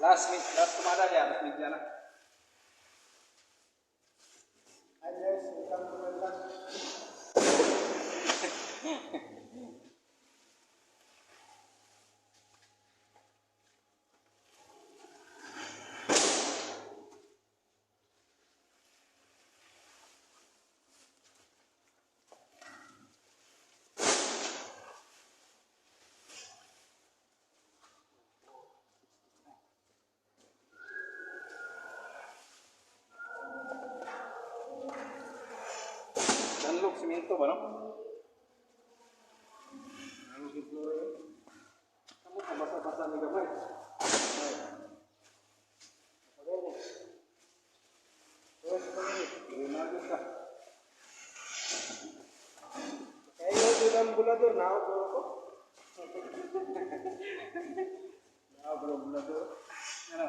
Last minute, last kumada niya, last media na. Hi guys, welcome to my vlog. Danlog simento ba, no? Ano si Flora? Kamu ka basa-basa ni gamay. Leonardo ka. Kaya yun ang bulador na ako ko. Ah, bro, bulador. Ano?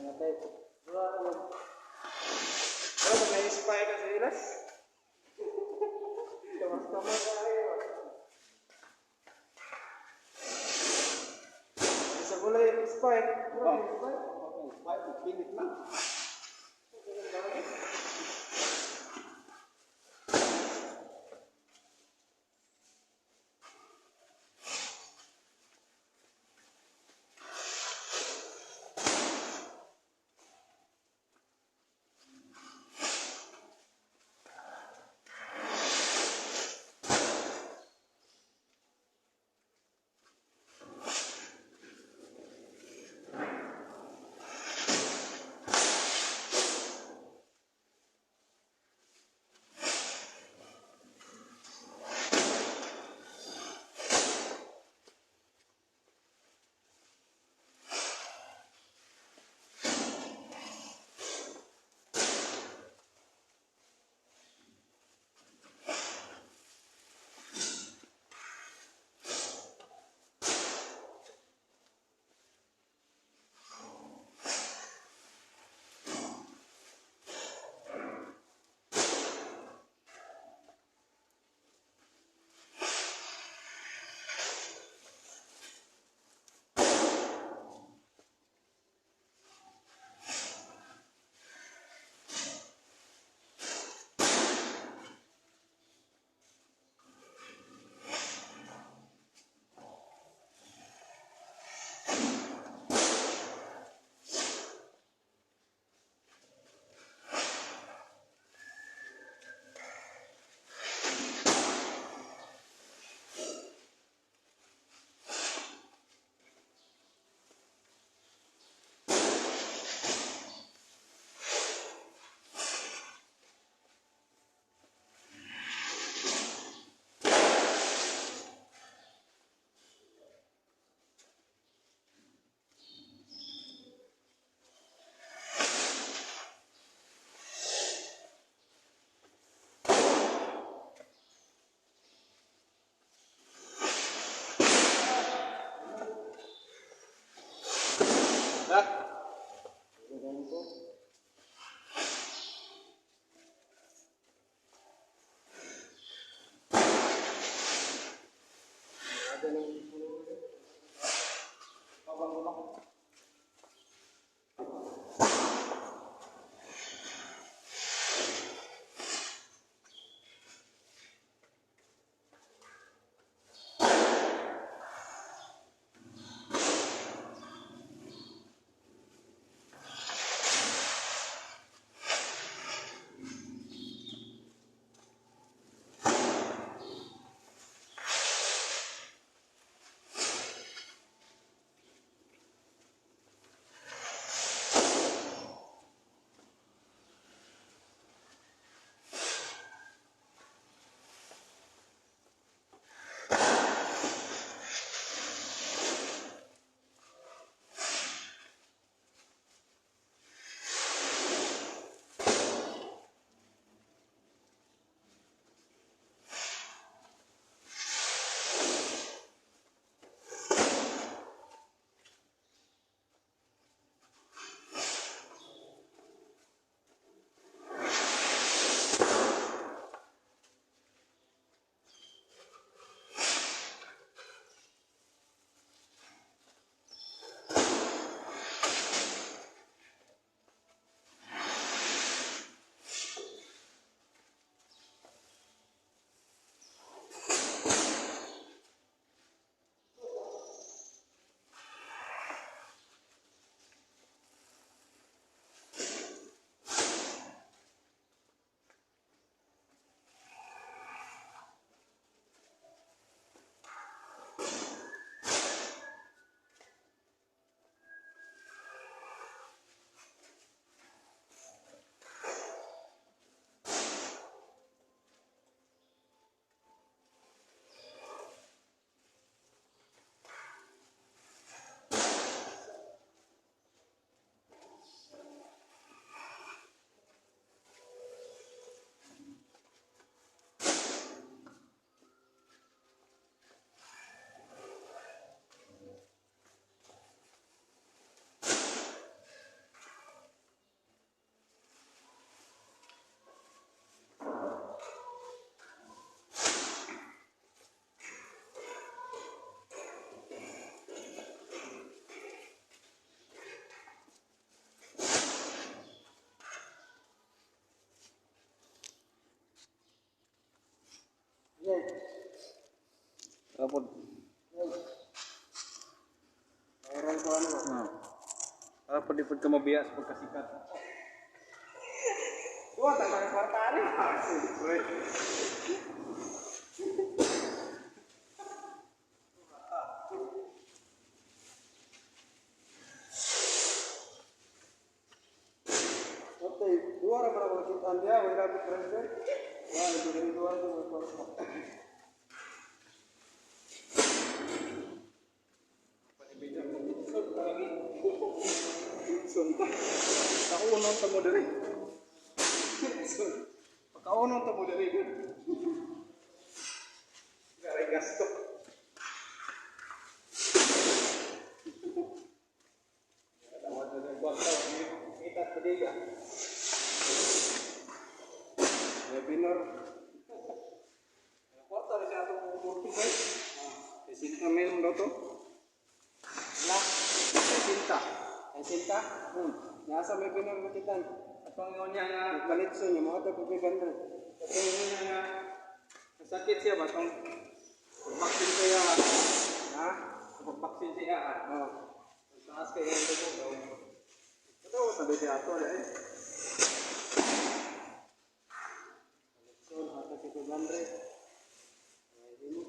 Natay. Wala ano. Wala ba na-inspire ka sa ilas? Kamas-kamas ka kayo. Sa gulay inspire. Oh. Okay, five, pilit lang. Tapos, Viral ko ano. ah. Para po di po ka mabiya sa pagkasikat. Dua ta ka kwarta ani. Okay, dua ra para makitaan dia, wala ko president. Wah, itu dari dua itu kwarta. Sunta. Kaunon ta mo diri. Pagkaunon ta mo diri. Garay gasto. Tawad na ng kwarta, kita sa diga. Webinar. Kwarta na siya atong umurti ba? 60 mil mo daw to. La, 60. ay sinta. Nasa may webinar makitaan. At pangingon niya nga, Balitson niya, mga tag 500. at pangingon niya nga, masakit siya ba tong pag-vaccine siya, Ha? pag-vaccine siya, ah. Oh. Ang taas kay yung dugo daw. Ito, sabi siya ato, eh. Balitson, hata si 500. Ay, di mo.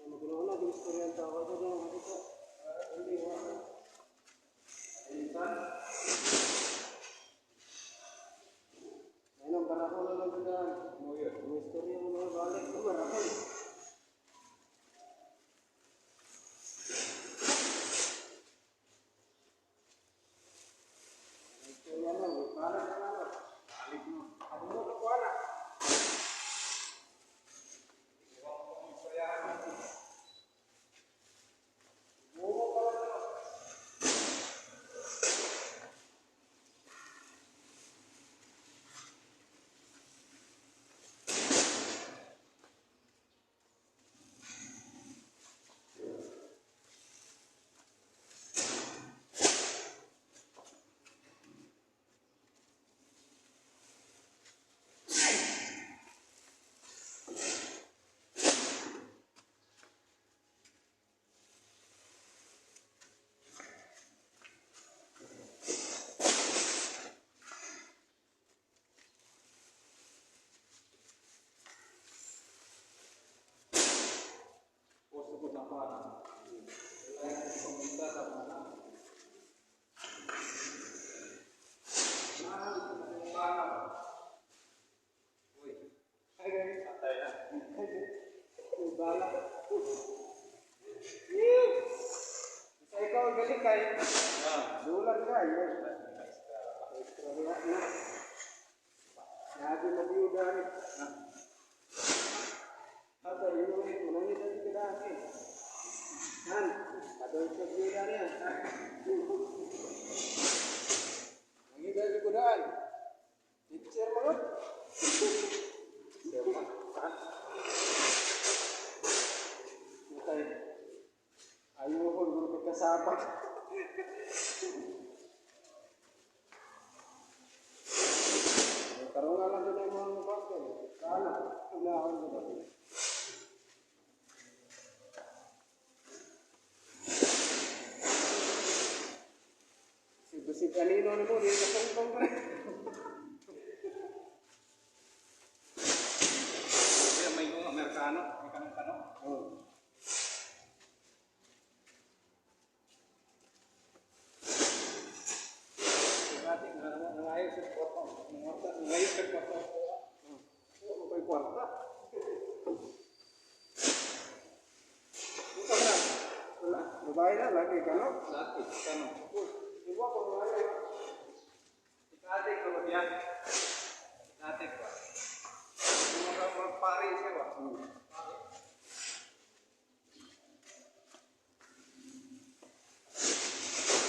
Magulo na, di istorya ang tao. Ito na, makita. Hindi, wala. Minsan, Ayun, ang barako na lang doon. mo yun. Ang istorya mo mga balik. Ang barako. Ang istorya na, may balik na lang. Balik mo. Ako mo na kuha na. Iwan ko ang istoryahan mo. Buo pa lang na. Post ko sa pana. Like, kumita sa pana. Ah, pana. Uy, Ay, ay, patay na. may balak. Sa ikaw ang galing kay. Ah. Dulan ka, yun. Extra na. Lagi na biyuda ni. Ata, yun, manangit na kita akin. Han, padol sa biyuda niya. Nangita sa kudaan. Teacher mga. Siya pa. Matay. Ayaw ko, guro ka kasapak. Tarong nga lang doon ang mga mukha. Sana, unahon ko ba? Si Basig Alino na mo, di ka tungtong pa rin. Kaya may yung Amerikano, may kanong kano. Oh. Dati nga nangayo sa kwarta, nangorta, nangayo sa kwarta. Oo, mo ko'y kwarta. Buka na. Wala. Babae na, lagi ka, no? Laki, kano. Iwa ko nga eh. Ikatik ko ba yan? Ikatik ba? Mga mga pare siya ba?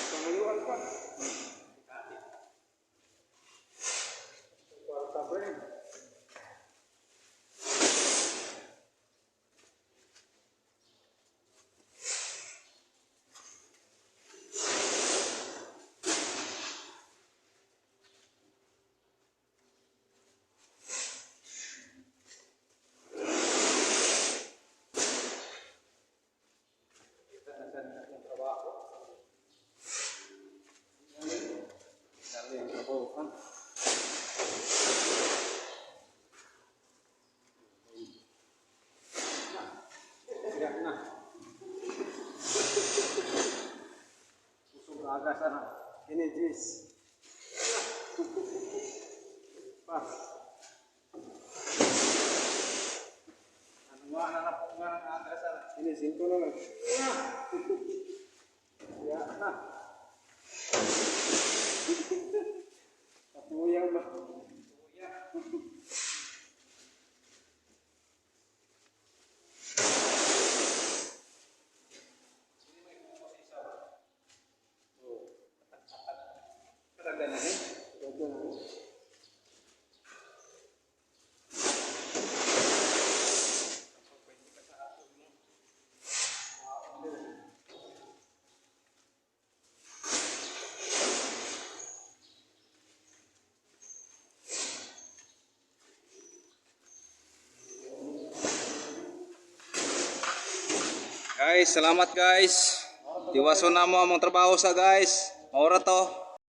Pangayuan pa. Ikatik. Kwarta pa rin. Agras ana. Kini 10. Pas. Ano na na po nga ang agras ana. Kini 5 na lang. Ya na. Patuyang ba? Kuya. Hindi may buko sa isa ba? Oh, Talaga na eh. ganda na. Pwede ka sa aso mo. Guys, salamat guys. Tiwaso na mo among trabaho sa guys. Maura to.